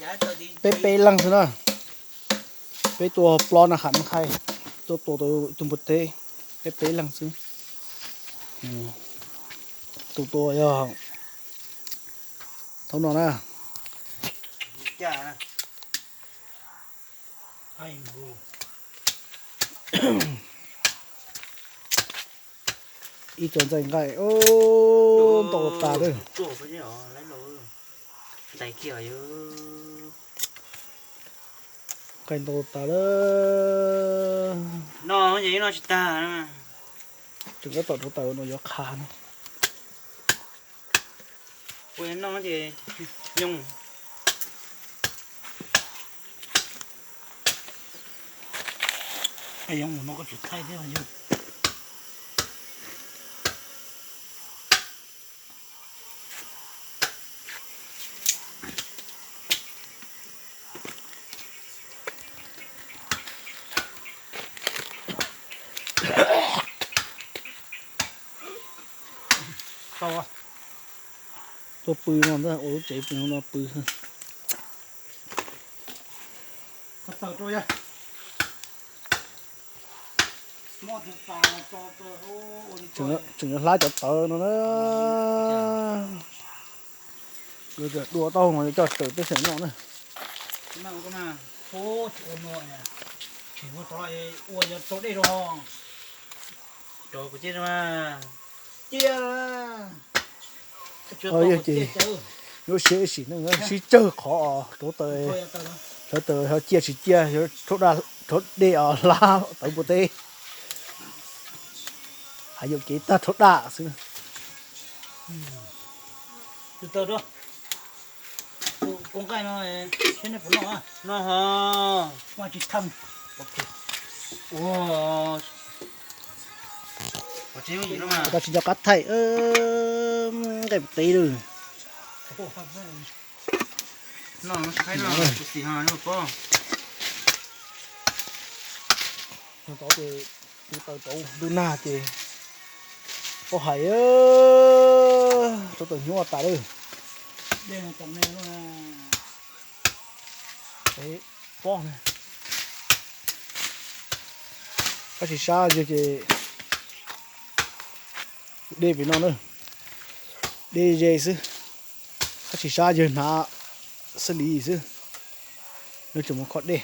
Peb peb leeg xwb na. Peb tua plob na, Kham Khai, tua tua tus npua teb, peb peb leeg xwb. Tus tua yog thaum no na. Ib co ntxaij nqaij ntau tas lawm. Nqaij ntau tas lawm. Tseem tab tom rauv taws no yuav qha no. Tuaj pw no ntag, ua lub tsev pw no pw. Tseem yuav hlab cov tawv no na. Yuav dua tau mas yuav coj tawm peb xeem noj na. Yog ces yuav siab ib sim neej sib tsawg qhov rauv taws, rauv taws ho ciaj tsis ciaj, rhaub dej os hlab tawv npua teb. Hais yuam kev tag rhaub daj xwb. Tab sis nco qab thaij, nqaij mus qis lawm. Tod ces tus taws rauv ntuj nag ces pob hais rauv taws nyob tas lawm. Pob, kab tsis sab yawg ces dej pem no na, dej ze xwb. Kab tsis sab yawg hnav xab lis xwb, yawg tseem mus kho dej.